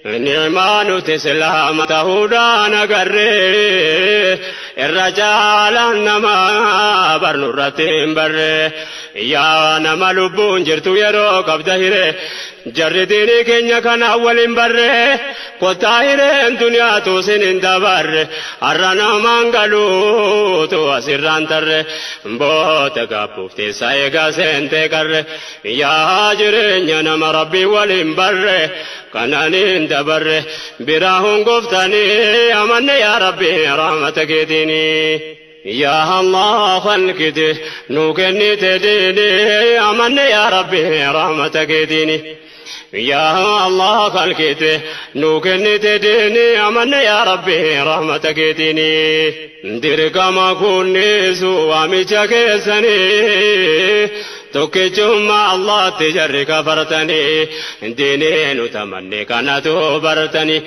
Ni'maa nuti islaama ta'uudhaan agarree irra caalaan namaa barnurratti hin barre. Yaa nama lubbuun jirtu yeroo qabda hiree, jarri diinii keenya kana waliin barre. Kottaa, hireen duniyaatu sin hin dabarre. Har'a namaan galuutu asirraan tarre, boota gaabbuuf teessa eegaa seentee qarre. Yaa jireenya nama Rabbii waliin barre, kananiin dabarre biraa hongoftanii amanne, yaa Rabbi, rahmata keetiini. Yaa Allah, khalqite nu kennite diini, amanne, yaa Rabbi, rahmata keetiini. Yaa Allah, khalqite nu kennite diini, amanne, yaa Rabbi, rahmata keetiini. Dirqama kunnisu waamicha keessanii, tokkichummaa Allaatti jarri kafartanii, diinii nu tamanne kanatu bartanii.